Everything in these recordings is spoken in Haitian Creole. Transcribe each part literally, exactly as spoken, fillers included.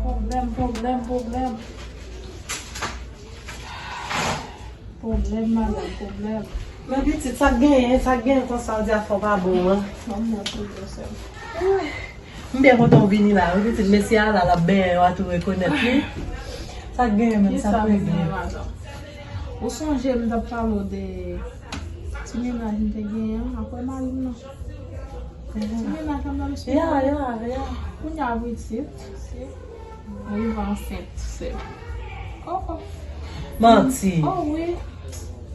Pwoblèm, pwoblèm, pwoblèm. Pwoblèm, madanm, pwoblèm. Men pitit, sa k genyen, sa k genyen konsa, w di afè w pa bon an? Manman toujou sèl. M byen kontan w vini la, wi, pitit. Mesye a la, l ap benyen, w a tou rekonèt li. Sa k genyen menm, sa k regle? Ou sonje m t ap pale w de ti mennaj m te genyen an, apre mari m nan. Ti mennaj la m t ap esplike w. Ya, ya, ya. Kounye a pitit, m rive ansent, sè. Oh, oh. Manti. Oh, wi.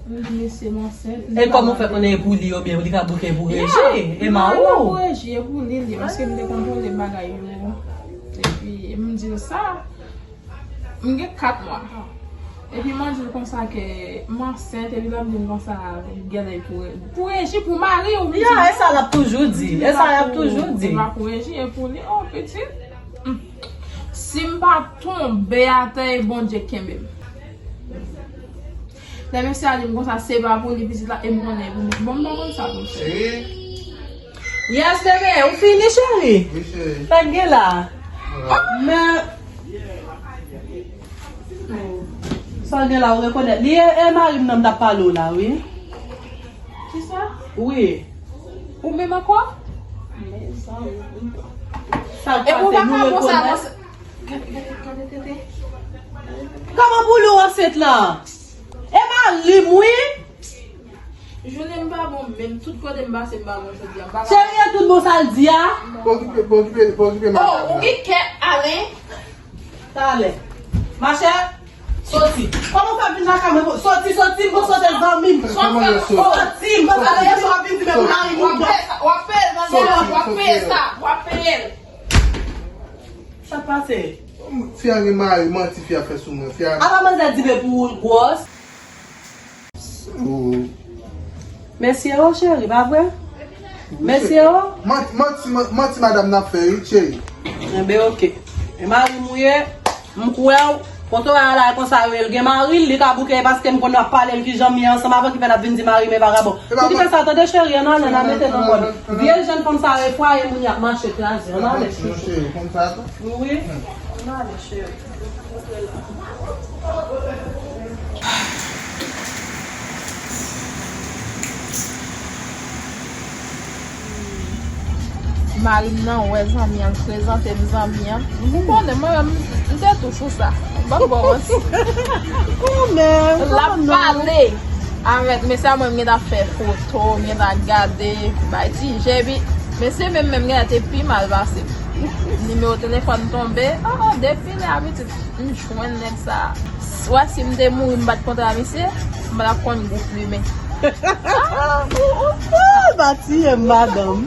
M di mesye m ansent. E kòman w fè konnen e pou li oubyen li ka bouke pou Reji? E mari w? Pou Reji, e pou li, li, paske m te kontwole bagay yo. Epi, m di l sa, m gen kat mwa. Epi, m di l konsa ke m ansent, epi lè m di l konsa, genlè pou, pou Reji, pou mari w, m di. Ya, e sa l ap toujou di. E sa l ap toujou di. E pa pou Reji, e pou li. Oh, pitit. Hmm. Si m pa tonbe atè, e Bondye kenbe m. Lè mesye a di m konsa, se pa pou li pitit la, e m konnen e pou mwen. Bon, m pa konn sa pou m fè. Cheri. Yes, bebe, ou fini, cheri? Wi, cheri. Sa k gen la? Men, sa w gen la, ou rekonèt li? E, e mari m nan m t ap pale w la, wi. Kisa? Wi. Ou menm ankò? Mezanmi. Sa k pase, nou rekonèt? Kòman boulou ansent lan? E mari m, wi. Jounen m pa bon, menm tout kote m pase, m pa bon jodi a. M pa ka. Cheri, e tout bon sa l di a? Pa okipe, pa okipe, pa okipe madam nan. Oh, ou gen kè, Alen. Talè. Machè, soti. Kòman w fè vin lakay mwen? Soti, soti, m panse w se zanmi m. Soti, m panse w ap vin di men pou mari m ou bon. W ap peye l, w ap peye l, w ap peye l. Sa k pase? Fi a gen mari, manti fi a fè sou mwen. Fi a. Apa manzè di men pou ou l gwòs? Mesye o, cheri, pa vre? Mesye o? Manti, manti, manti madanm nan ap fè, wi, cheri. Enben, oke. E mari m ou ye, m kwè w, kote w a la, e konsa yo ye l gen mari l, li ka bouke paske m konn w ap pale l kijan m ye ansanm avè w ki fè l ap vin di mari m e vagabon. Pou ki fè sa, tande cheri, ann ale, ann al mete nan kò l. Vye jèn fanm sa yo e fwaye moun y ap mache kraze, ann ale chouchou. Wi, ann ale cheri. Mari m nan wè zanmi an, l prezante m zanmi an. Ou konnen, mwen menm, m te tou sou sa. M p ap ba w manti. L ap pale avèk mesye a, mwen m gentan fè foto, m gentan gade, bay ti je, epi mesye menm, menm gentan te pi mal pase m. Nimewo telefòn tonbe, oh, oh, depi lè a pitit. M jwenn nèg sa. Wè, si m te mouri, m pa t kontre a misye, m pa t ap konn gou plimen. Ah, ou, ou, ou. Ou pa tiye m, madanm.